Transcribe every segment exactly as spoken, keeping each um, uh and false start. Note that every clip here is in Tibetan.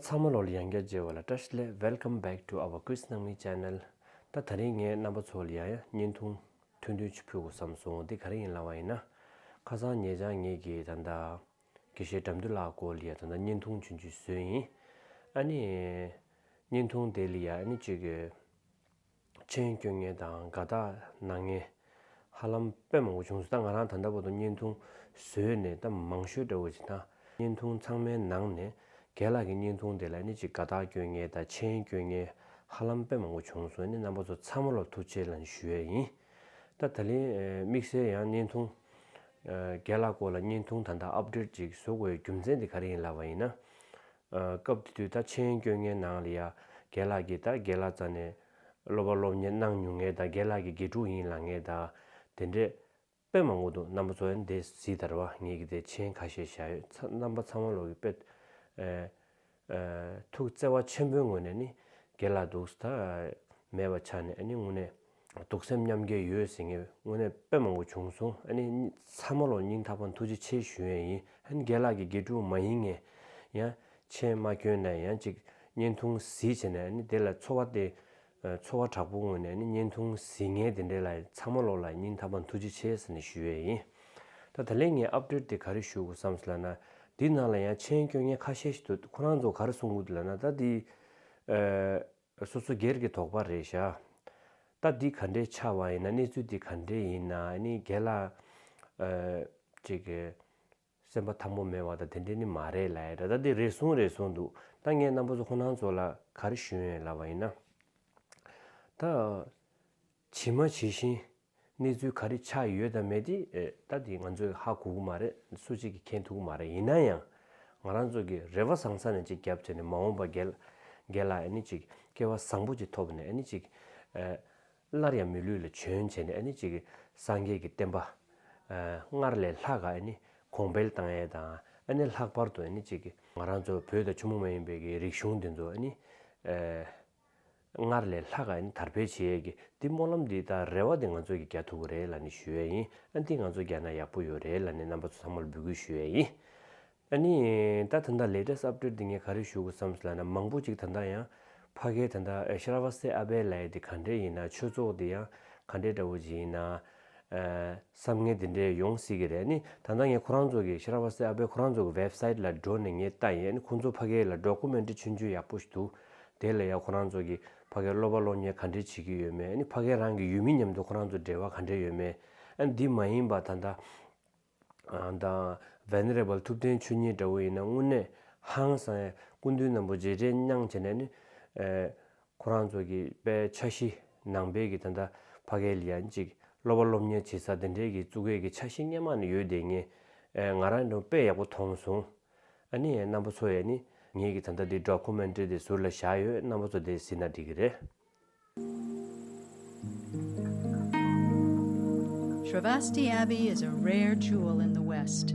ཚང་མ་ལོ་ལ་ཡང་བསྐྱར་མཇལ་བ་ལ་བཀྲ་ཤིས་བདེ་ལེགས། Welcome back to our Quiz Nangmi channel. ད་དེ་རིང་ངས་རྣམ་པ་ཚོ་ལ་ཡང་བརྙན་ཐུང་ཐུང་ཐུང་ཅིག་ཕུལ་དགོས་བསམ་སོང་། འདི་ག་རེ་ཡིན་ལབ་པ་ཡིན་ན། ཁ་སང་ཉེ་ཆར་ངེད་ཀྱིས་ད་ལྟ་དགེ་བཤེས་དགྲ་འདུལ་ལགས་སྐོར་ལ་ཡང་ད་ལྟ་བརྙན་ཐུང་ཆུང་ཆུང་བཟོས་ཡིན། ཨ་ནི། བརྙན་ཐུང་དེ་ལ་ཡང་ཨ་ནི་ཅིག་གི་མཆན་སྐྱོན་མཁན་དང་དགའ་རྟགས་གནང་མཁན་ཧ་ལམ་དཔེ་མང་པོ་བྱུང་སོང་། ད་ང་རང་ད་ལྟ་བར་དུ་བརྙན་ཐུང་བཟོས་ནས་ད་མང་ཤོས་འདྲ་བོ་ཅིག་ད་བརྙན་ཐུང་ཚང་མའི་ནང་ནས་རྒན་ལགས་ཀྱི་བརྙན་ཐུང་དེ་ལ་ནི་ཅིག་དགའ་རྟགས་སྐྱོན་མཁན་དང་མཆན་སྐྱོན་མཁན་ཧ་ལམ་དཔེ་མང་པོ་བྱུང་སོང་། ནི་རྣམ་པ་ཚོ་ཚང་མ་ལ་ཐུགས་རྗེ་ཆེ་ལབ་ནས་ཞུ་ཡས་ཡིན། ད་ད་ལན་དམིགས་བསལ་ཡང་བརྙན་ཐུང་རྒན་ལགས་སྐོར་ལ་བརྙན་ཐུང་ད་ལྟ་ཨབ་ཌེཊ་ཅིག་བཟོ་དགོས་པའི་རྒྱུ་མཚན་དེ་ག་རེ་ཡིན་ལབ་པ་ཡིན་ན། སྐབས་དེ་དུས་ད་མཆན་སྐྱོན་མཁན་ནང་ལ་ཡ་རྒན་ལགས་ཀྱིས་ད་རྒན་ལགས་རྩ་ནས་སློབ་པ་སློབ་གཉེར་གནང་མྱོང་མཁན་དང་རྒན་ལགས་ཀྱི་དགེ་ཕྲུག་ཡིན་ལབ་མཁན་དང་དེ་འདྲས་དཔེ་མང་པོ་འདུག། རྣམ་པ་ཚོ་ཡང་འདི་གཟིགས་དང་རེད་བ། ངེད་ཀྱིས་དེ་མཆན་ཁ་ཤས་བཞག་ཡོད། ཚ་རྣམ་པ་ཚང་མ་ལོག་གི་དཔེ་ཨེ་ཨེ་ཐུགས་བརྩེ་བ་ཆེན་པོའི་ངོས་ནས་ནི་རྒན་ལགས་འདུག་ད་མེད་པ་ཆགས་ནས་ཨ་ནི་དངོས་གནས་གདུང་སེམས་མཉམ་སྐྱེད་ཡོད་ཟེར་མཁན་དངོས་གནས་དཔེ་མང་པོ་བྱུང་སོང་། ཨ་ནི་ཚང་མ་ལོག་སྙིང་ཐག་པ་ནས་ཐུགས་རྗེ་ཆེ་ཞུ་ཡས་ཡིན། ཨ་ནི་རྒན་ལགས་ཀྱི་དགེ་ཕྲུག་མ་ཡིན་མཁན་ཡང་མཆན་མ་སྐྱོན་ན་ཡང་ཅིག་བརྙན་ཐུང་གཟིགས་བྱས་ནས་ཨ་ནི་དེ་ལ་ཚོར་བ་དེ་ཚོར་བ་དྲག་པོ་ངོས་ནས་ནི་བརྙན་ཐུང་གཟིགས་མཁན་དེ་འདྲས་ལ་ཚང་མ་ལོག་ལ་སྙིང་ཐག་པ་ནས་ཐུགས་རྗེ་ཆེ་ཟེར་ནས་ཞུ་ཡས་ཡིན། ད་ད་ལན་ངས་ཨབ་ཌེཊ་དེ་ག་རེ་ཞུ་དགོས་བསམ་སོང་ལབ་ན། འདི་ནང་ལ་ཡང་མཆན་སྐྱོན་མཁན་ཁ་ཤས་ཤིག་འདུག། ཁོ་རང་ཚོ་ག་རེ་གསུང་གི་འདུག་ལབ་ན། ད་འདི་ཨ་སོ་སོ་སྒེར་གྱི་དོགས་པ་རེད་ཤག། ད་འདི་ག་འདྲས་ཆགས་པ་ཡིན་ན། གནས་ཚུལ་འདི་ག་འདྲས་ཡིན་ན། ཨ་ནི་རྒན་ལགས་ཨ་ཅིག་གི་སེམས་པ་ཐང་པོ་མེད་པ་དང་དེ་འདྲས་ནི་མ་རེད་ལབ་ཡ་འདྲ། ད་འདི་རེ་ཟུང་རེ་ཟུང་འདུག། ད་ངས་རྣམ་པ་ཚོ་ཁོ་རང་ཚོ་ལ་ག་རེ་ཞུ་ཡིན་ལབ་པ་ཡིན་ན། ད་ཇི་མ་ཇི་བཞིན་གནས་ཚུལ་ག་རེ་ཆགས་ཡོད་དང་མེད་དེ་ཨེ་ད་དེ་ང་ཚོས་ཧ་གོ་གི་མ་རེད། སུ་གཅིག་གིས་མཁྱེན་ཐུབ་ཀྱི་མ་རེད། ཡིན་ན་ཡང་ང་རང་ཚོ་གིས་རེ་བ་བཟང་ས་ནས་ཅིག་བརྒྱབ་བྱས་ནས་མ་འོངས་པ་རྒན་རྒན་ལགས་ཨ་ནི་ཅིག་སྐལ་བ་བཟང་པོ་ཅིག་ཐོབ་ནས་ཨ་ནི་ཅིག་ཨེ་སླར་ཡང་མི་ལུས་ལ་བྱོན་བྱས་ནས་ཨ་ནི་ཅིག་སངས་རྒྱས་ཀྱི་བསྟན་པ་ཨ་སྔར་ལས་ལྷག་ག་ཨ་ནི་གོང་འཕེལ་བཏང་ཡས་དང་། ཨ་ནི་ལྷག་པར་དུ་ཨ་ནི་ཅིག་ང་རང་ཚོ་བོད་དང་ཆུ་མོ་མ་ཡིན་པའི་གི་རིག་གཞུང་འདི་ཚོ་ཨ་ནི་ཨེ་སྔར་ལས་ལྷག་ག་ཨ་ནི་དར་སྤེལ་བྱེད་ཡས་ཀྱི་འདི་སྨོན་ལམ་འདི་དང་རེ་བ་འདི་ང་ཚོ་གིས་རྒྱག་ཐུབ་ཀྱི་རེད་ལབ་ནས་ཞུ་ཡས་ཡིན། ཨ་འདི་ང་ཚོ་རྒྱག་ན་ཡག་པོ་ཡོད་རེད་ལབ་ནས་རྣམ་པ་ཚོ་ཚང་མ་ལ་འབོད་སྐུལ་ཞུ་ཡས་ཡིན། ཨ་ནི་ད་ད་ལྟ་ལེ་ཊེ་སི་ཊི་ཨབ་ཌེཊ་འདི་ངས་ག་རེ་ཞུ་དགོས་བསམ་སོང་ལབ་ན། མང་པོ་ཅིག་ད་ལྟ་ཡང་ཕ་གིའི་ད་ལྟ་ཨེ་ཤ་ར་བ་སེ་ཨ་བྷེ་ལབ་ཡས་འདི་ག་འདྲས་ཡིན་ན། ཆོས་ཚོགས་འདི་ཡང་ག་འདྲས་འདྲ་བོ་ཅིག་ཡིན་ན། ཨ་བསམ་ངན་དེ་འདྲས་ཡོང་སྲིད་ཀྱི་རེད། ནི་ད་ལྟ་ངས་ཁོ་རང་ཚོ་གི་ཤ་ར་བ་སེ་ཨ་བྷེ་ཁོ་རང་ཚོ་གི་ཝེབ་སའིཊ་ལ་འགྲོ་ནས་ངས་ལྟ་ཡིན། ཨ་ནི་ཁོང་ཚོ་ཕ་གི་ལ་ཌོ་ཀུ་མེན་ཊི་རི་ཆུང་ཆུང་ཡག་པོ་ཞིག་འདུག། དེ་ལ་ཡང་ཁོ་རང་ཚོ་གི་ཕ་གིའི་སློབ་པ་སློབ་གཉེར་ག་འདྲས་བྱེད་ཀྱི་ཡོད་མེད། ཨ་ནི་ཕ་གི་རང་གི་ཡུལ་མི་མཉམ་དུ་ཁོ་རང་ཚོ་འབྲེལ་བ་ག་འདྲས་ཡོད་མེད། ཨ་ནི་འདི་མ་ཡིན་པ་ད་ལྟ་ཨ་ད་ཝེ་ནེ་རེ་བལ་ཐུབ་བསྟན་ཆོས་ཉིད་འདྲ་བོ་ཡིན་ན་དངོས་གནས་ཧང་སང་ཡ་སྐུ་མདུན་རིན་པོ་ཆེ་རྗེས་མཉམ་བྱས་ནས་ནི་ཨེ་ཁོ་རང་ཚོ་གི་དཔེ་འཆར་གཞི་ནང་པའི་གི་ད་ལྟ་ཕ་གི་ལ་ཡང་ཅིག་སློབ་པ་སློབ་གཉེར་བྱེད་ས་དེ་འདྲའི་གི་བཙུགས་ཡས་ཀྱི་འཆར་གཞི་སྔོན་མ་ནས་ཡོད་དེ་ངས་ཨེ་ང་རང་ཚོ་དཔེ་ཡག་པོ་མཐོང་སོང་། ཨ་ནི་རྣམ་པ་ཚོ་ཡ་ནི་ངེད་ཀྱི་ད་ལྟ་འདི་ཌོ་ཀུ་མེན་ཊི་རི་འདི་ཟུར་ལ་བཞག་ཡོད། རྣམ་པ་ཚོ་དེ་གཟིགས་ན་འགྲིག་གི་རེད། Shravasti Abbey is a rare jewel in the West.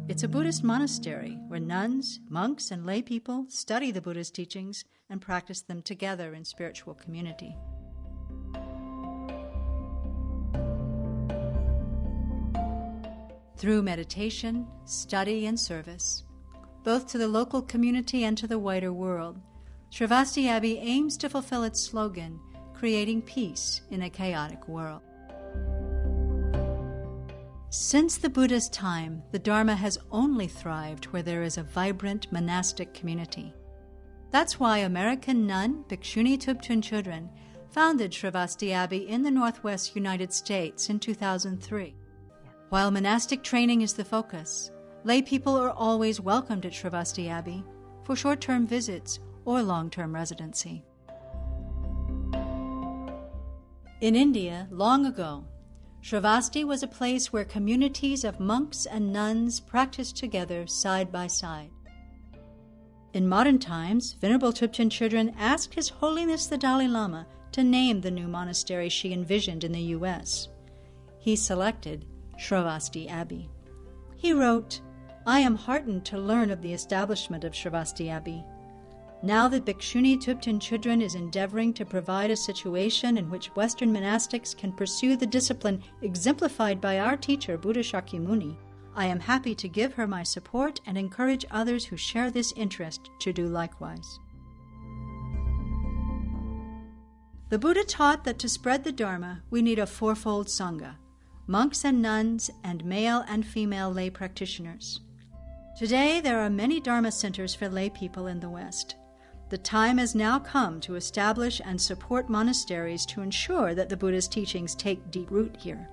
It's a Buddhist monastery where nuns, monks, and lay people study the Buddha's teachings and practice them together in spiritual community. Through meditation, study, and service, both to the local community and to the wider world, Shravasti Abbey aims to fulfill its slogan, "Creating peace in a chaotic world." Since the Buddha's time, the Dharma has only thrived where there is a vibrant monastic community. That's why American nun Bhikshuni Thubten Chodron founded Shravasti Abbey in the Northwest United States in two thousand three. While monastic training is the focus, lay people are always welcomed at Shravasti Abbey for short-term visits or long-term residency. In India, long ago, Shravasti was a place where communities of monks and nuns practiced together side by side. In modern times, Venerable Thubten Chodron asked His Holiness the Dalai Lama to name the new monastery she envisioned in the U S. He selected Shravasti Abbey. He wrote, "I am heartened to learn of the establishment of Shravasti Abbey. Now that Bhikshuni Thubten Chodron is endeavoring to provide a situation in which Western monastics can pursue the discipline exemplified by our teacher Buddha Shakyamuni, I am happy to give her my support and encourage others who share this interest to do likewise. The Buddha taught that to spread the Dharma, we need a fourfold Sangha: monks and nuns, and male and female lay practitioners. Today, there are many Dharma centers for lay people in the West. The time has now come to establish and support monasteries to ensure that the Buddha's teachings take deep root here.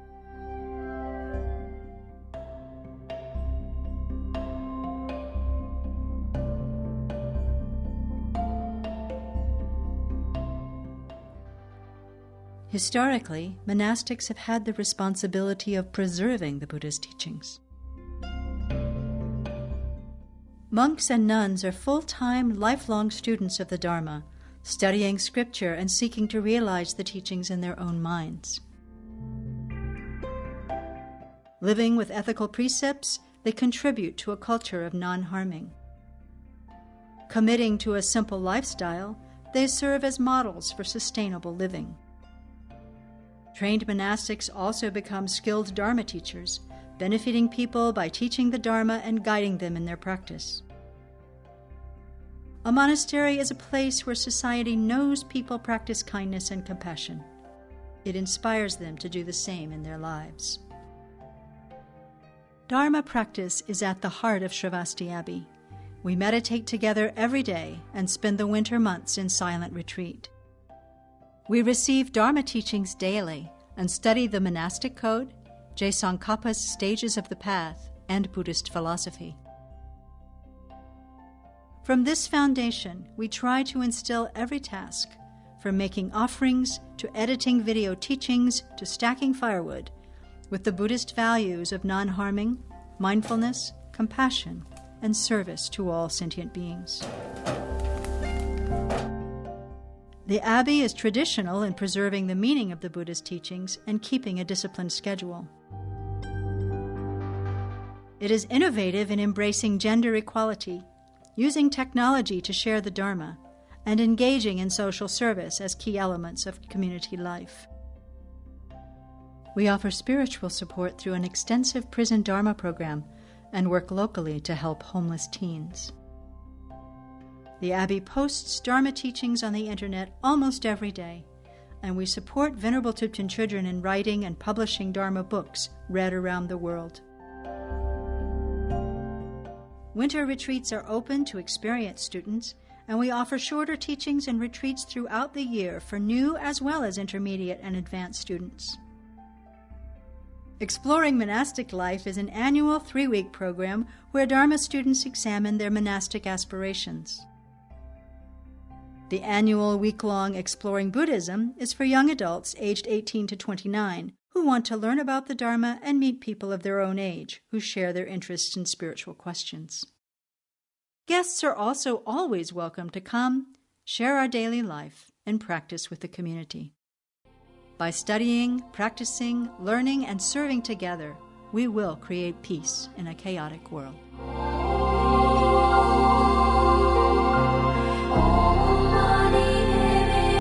Historically, monastics have had the responsibility of preserving the Buddha's teachings. Monks and nuns are full-time, lifelong students of the Dharma, studying scripture and seeking to realize the teachings in their own minds. Living with ethical precepts, they contribute to a culture of non-harming. Committing to a simple lifestyle, they serve as models for sustainable living. Trained monastics also become skilled Dharma teachers, benefiting people by teaching the Dharma and guiding them in their practice. A monastery is a place where society knows people practice kindness and compassion. It inspires them to do the same in their lives. Dharma practice is at the heart of Shravasti Abbey. We meditate together every day and spend the winter months in silent retreat. We receive Dharma teachings daily and study the monastic code, Je Tsongkhapa's Stages of the Path, and Buddhist philosophy. From this foundation, we try to instill every task, from making offerings to editing video teachings to stacking firewood, with the Buddhist values of non-harming, mindfulness, compassion, and service to all sentient beings. The Abbey is traditional in preserving the meaning of the Buddha's teachings and keeping a disciplined schedule. It is innovative in embracing gender equality, using technology to share the Dharma, and engaging in social service as key elements of community life. We offer spiritual support through an extensive prison Dharma program and work locally to help homeless teens. The Abbey posts Dharma teachings on the internet almost every day, and we support Venerable Thubten children in writing and publishing Dharma books read around the world. Winter retreats are open to experienced students, and we offer shorter teachings and retreats throughout the year for new as well as intermediate and advanced students. Exploring Monastic Life is an annual three-week program where Dharma students examine their monastic aspirations. The annual week-long Exploring Buddhism is for young adults aged eighteen to twenty-nine who want to learn about the Dharma and meet people of their own age who share their interests in spiritual questions. Guests are also always welcome to come, share our daily life, and practice with the community. By studying, practicing, learning, and serving together, we will create peace in a chaotic world.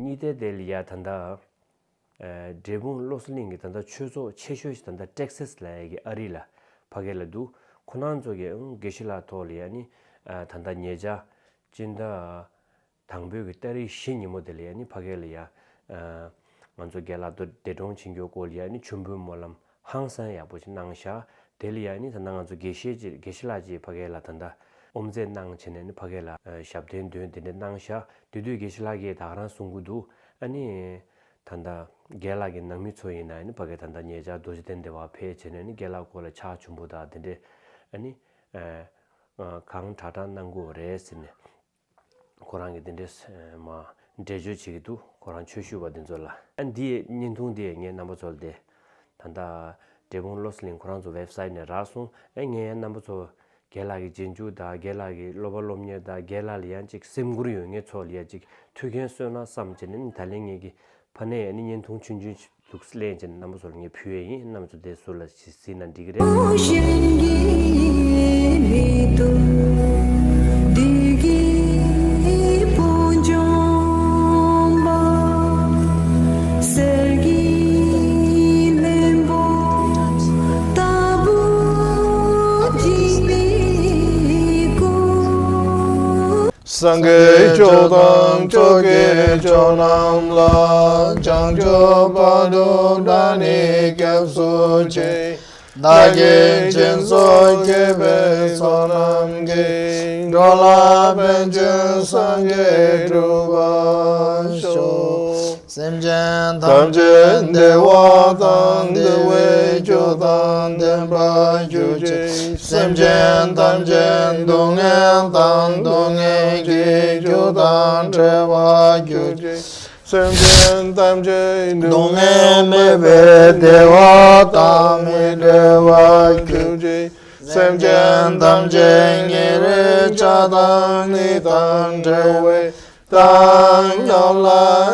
གཉིས་ཐེ་དེ་ལ་ཡ་ད་ལྟ་ཨ་འབྲས་སྤུངས་བློ་གསལ་གླིང་གི་ད་ལྟ་ཆོས་ཚོགས་ཆེ་ཤོས་ཤིག་ད་ལྟ་ཏེག་སཱས་ལབ་ཡ་གི་ཨ་རི་ལ་ཕ་གི་ལ་འདུག་ཁོ་རང་ཚོ་གི་ཨང་དགེ་བཤེས་ལགས་ཐོག་ལ་ཡ་ནི་ཨ་ད་ལྟ་ཉེ་ཆར་སྤྱི་ཟླ་དང་པོའི་གི་ཏ་རིག་བཞི་ཉིན་མོ་དེ་ལ་ཡ་ནི་ཕ་གི་ལ་ཡ་ཨ་ང་ཚོ་རྒན་ལགས་དོ་འདས་གྲོངས་ཕྱིན་རྒྱུ་སྐོར་ལ་ཡ་ནི་མཆོད་འབུལ་སྨོན་ལམ་ཧང་སང་ཡག་པོ་ཞིག་གནང་ཤག་དེ་ལ་ཡ་ནི་ད་ལྟ་ང་ཚོ་དགེ་བཤེས་ཅིག་དགེ་བཤེས་ལགས་ཅིག་ཕ་གི་ལ་ད་ལྟ་དབུ་མཛད་གནང་བྱས་ནས་ནི་ཕ་གི་ལ་ཨ་ཞབས་བརྟན་འདོན་དེ་འདྲ་གནང་ཤག་དེ་དུས་དགེ་བཤེས་ལགས་ཀྱིས་ད་ག་རང་གསུང་གི་འདུག་ཨ་ནི། ད་ལྟ་རྒན་ལགས་ཀྱི་ནང་མི་ཚོ་ཡིན་ན་ནི་ཕ་གི་ད་ལྟ་ཉེ་ཆར་རྡོ་རྗེ་གདན་འདི་བར་ཕེབས་བྱས་ནས་ནི་རྒན་ལགས་སྐོར་ལ་ཕྱག་མཆོད་འབུལ་དང་དེ་འདྲས་ཨ་ནི་ཨ་གང་དྲག་དྲག་གནང་གི་ཡོད་རེད་ཟེར་ནས་ཁོ་རང་གིས་དེ་འདྲས་མ་འགྲེལ་བརྗོད་བྱེད་ཀྱི་འདུག་ཁོ་རང་ཆོས་ཞུ་བ་འདི་ཚོ་ལ། ཨ་འདི་བརྙན་ཐུང་འདི་ངས་རྣམ་པ་ཚོ་ལ་དེ་ད་ལྟ་འབྲས་སྤུངས་བློ་གསལ་གླིང་ཁོ་རང་ཚོ་ཝེབ་སའིཊ་ནས་རག་སོང་། ཨ་ངས་རྣམ་པ་ཚོ་རྒན་ལགས་ཀྱི་རྗེས་འཇུག་དང་རྒན་ལགས་ཀྱི་སློབ་པ་སློབ་གཉེར་དང་རྒན་ལགས་ལ་ཡང་ཅིག་སེམས་ཁུར་ཡོད་མཁན་ཚོ་ལ་ཡང་ཅིག་ཐུགས་འགན་གསོས་ན་བསམ་བྱས་ནས་ནི་ད་ལན་ངེད་ཀྱི་ཕ་ནས་ཡང་ནི་བརྙན་ཐུང་ཆུང་ཆུང་ཞིག་འདུག་ལེན་བྱས་ནས་རྣམ་པ་ཚོ་ལ་ངས་ཕུལ་ཡས་ཡིན། རྣམ་པ་ཚོ་དེ་ཟུར་ལ་གཟིགས་ན་འགྲིག་གི་རེད། སངས་རྒྱས་ཆོས་དང་ཆོས་ཀྱི་མཆོག་རྣམས་ལ། བྱང་ཆུབ་བར་དུ་བདག་ནི་སྐྱབས་སུ་མཆི། བདག་གིས་སྦྱིན་སོགས་བགྱིས་པའི་ཚོགས་རྣམས་ཀྱིས། འགྲོ་ལ་ཕན་ཕྱིར་སངས་རྒྱས་འགྲུབ་པར་ཤོག། སེམས་ཅན་ཐམས་ཅད་བདེ་བ་དང་བདེ་བའི་རྒྱུ་དང་ལྡན་པར་གྱུར་ཅིག། སེམས་ཅན་ཐམས་ཅད་སྡུག་བསྔལ་དང་སྡུག་བསྔལ་གྱི་རྒྱུ་དང་བྲལ་བར་གྱུར་ཅིག། སེམས་ཅན་ཐམས་ཅད་སྡུག་བསྔལ་མེད་པའི་བདེ་བ་དང་མི་འབྲལ་བར་གྱུར་ཅིག། སེམས་ཅན་ཐམས་ཅད་ཉེ་རིང་ཆགས་སྡང་གཉིས་དང་བྲལ་བའི་བཏང་སྙོམས་ལ་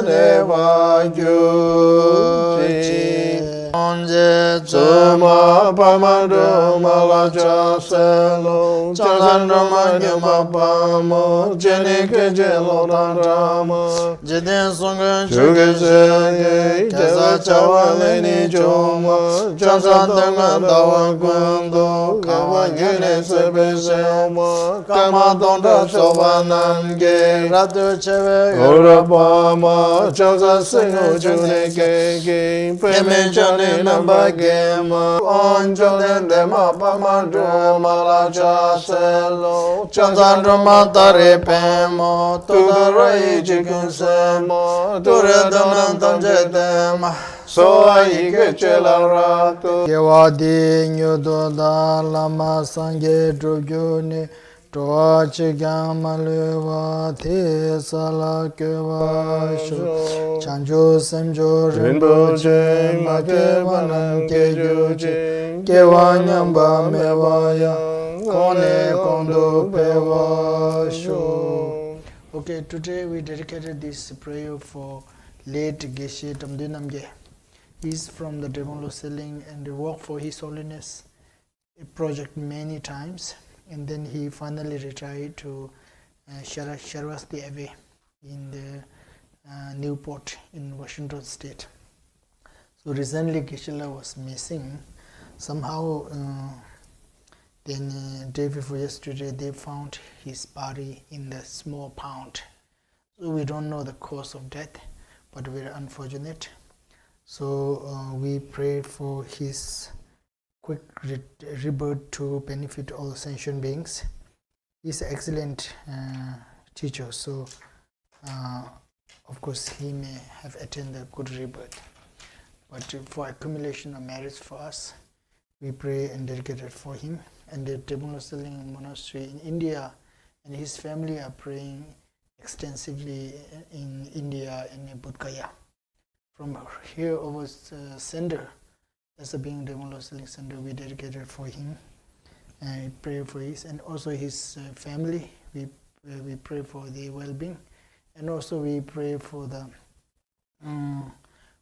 གནས་པར་གྱུར་ཅིག། སངས་རྒྱས་བཙུན་མ་འཕགས་མ་སྒྲོལ་མ་ལ་ཕྱག་འཚལ་ལོ། ཕྱག་འཚལ་སྒྲོལ་མ་མྱུར་མ་དཔའ་མོ། སྤྱན་ནི་སྐད་ཅིག་གློག་དང་འདྲ་མ། འཇིག་རྟེན་གསུམ་མགོན་ཆུ་སྐྱེས་སྤྱན་གྱིས། རྒྱལ་སྲས་བྱ་བ་ལས་ནི་བྱུང་མ། ཕྱག་འཚལ་སྟོན་ཀ་ཟླ་བ་ཀུན་ཏུ། གང་བ་ཉིད་ནས་སྲིད་པའི་གཞན་མ། སྐར་མ་སྟོང་ཕྲག་ཚོགས་པ་རྣམས་ཀྱིས། རབ་ཏུ་ཕྱེ་བའི་འོད་རབ་པདྨ། ཕྱག་འཚལ་སེར་སྔོ་ཆུ་ནས་སྐྱེས་ཀྱི། པདྨས་ཕྱག་ནི་རྣམ་པར་བརྒྱན་མ། ཨོཾ་བཅོམ་ལྡན་འདས་མ་འཕགས་མ་སྒྲོལ་མ་ལ་ཕྱག་འཚལ་ལོ། ཕྱག་འཚལ་སྒྲོལ་མ་ཏཱ་རེ་པདྨོ། ཏུཏྟཱ་ར་ཡིག་བརྒྱ་ཀུན་གསལ་མ། ཏུ་རེ་དོན་རྣམས་ཐམས་ཅད་སྟོན་མ། གསོལ་བ་ཡི་གེ་བཅུ་ལ་རབ་ཏུ། དགེ་བ་འདི་ཡིས་མྱུར་དུ་བདག། བླ་མ་སངས་རྒྱས་འགྲུབ་གྱུར་ནས། འགྲོ་བ་གཅིག་ཀྱང་མ་ལུས་པ། དེ་ཡི་ས་ལ་འགོད་པར་ཤོག། བྱང་ཆུབ་སེམས་མཆོག་རིན་པོ་ཆེ། མ་སྐྱེས་པ་རྣམས་སྐྱེ་གྱུར་ཅིག། སྐྱེས་པ་ཉམས་པ་མེད་པ་ཡང་། གོང་ནས་གོང་དུ་འཕེལ་བར་ཤོག། Okay, today we dedicated this prayer for late Geshe Tamdui Namgye. He's from the Drepung Losei Ling and work for His Holiness project many times, and then he finally retired to uh, Shara- Sharvasti Abbey in the uh, Newport in Washington State. So recently, Geshe-la was missing. Somehow, uh, then uh, day before yesterday, they found his body in the small pond. So we don't know the cause of death, but very unfortunate. So uh, we pray for his quick re- rebirth to benefit all sentient beings. He's an excellent uh, teacher, so uh, of course he may have attained a good rebirth. But uh, for accumulation of merits for us, we pray and dedicate it for him. And the Drepung Losei Ling Monastery in India and his family are praying extensively in India and in Bodh Gaya. From here over uh, sender, as a being Drepung Losei Ling Center, we dedicated for him and pray for his and also his uh, family. We uh, we pray for their well-being, and also we pray for the um,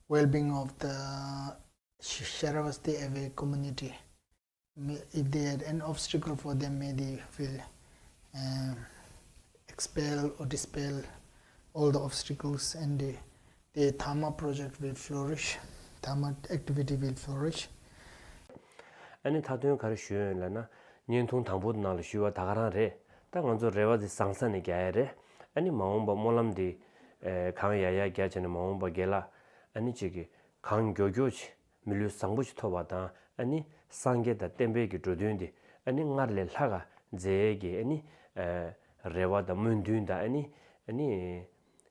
well-being of the Sh- Sharvasti Abbey community. May- If they had an obstacle for them, may they feel um, expel or dispel all the obstacles, and the, the Dharma project will flourish. Dharma activity will flourish. ཨ་ནི་མཐའ་དོན་ག་རེ་ཞུ་ཡོད་ལབ་ན། བརྙན་ཐུང་དང་པོ་ནང་ལ་ཞུས་པ་ད་ག་རང་རེད། ད་ང་ཚོ་རེ་བ་འདི་བཟང་ས་ནས་རྒྱག་ཡ་རེད། ཨ་ནི་མ་འོངས་པ་སྨོན་ལམ་འདི་ཨེ་གང་ཡག་ཡག་རྒྱག་བྱས་ནས་མ་འོངས་པ་རྒན་ལགས་ཨ་ནི་གཅིག་གིས་གང་མགྱོགས་མགྱོགས་ཅིག་མི་ལུས་བཟང་པོ་ཞིག་ཐོབ་པ་དང་ཨ་ནི་སངས་རྒྱས་དང་བསྟན་པའི་གི་འགྲོ་དོན་འདི་ཨ་ནི་སྔར་ལས་ལྷག་ག་མཛད་ཡས་ཀྱི་ཨ་ནི་ཨེ་རེ་བ་དང་སྨོན་འདུན་དང་ཨ་ནི་ཨ་ནི་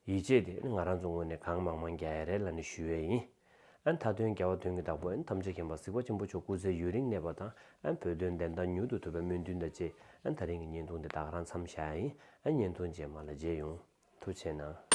ཡིད་ཆེས་དེ་ཨ་ནི་ང་རང་ཚོ་ངོས་ནས་གང་མང་མང་རྒྱག་ཡ་རེད་ལབ་ནས་ཞུ་ཡས་ཡིན། ཨ་ནི་མཐའ་དོན་རྒྱལ་བ་དོན་གྱི་བདག་པོ་ཨ་ནི་ཐམས་ཅད་མཁྱེན་པ་གཟིགས་པ་ཆེན་པོ་མཆོག་སྐུ་ཚེ་ཡུན་རིང་གནས་པ་དང་ཨ་ནི་བོད་དོན་བདེན་མཐའ་མྱུར་དུ་ཐོབ་པའི་སྨོན་འདུན་དང་བཅས་ཨ་ནི་ད་རིང་གི་བརྙན་ཐུང་འདི་ད་ག་རང་མཚམས་བཞག་ཡ་ཡིན། ཨ་ནི་བརྙན་ཐུང་རྗེས་མ་ལ་མཇལ་ཡོང་། ཐུགས་རྗེ་གནང་།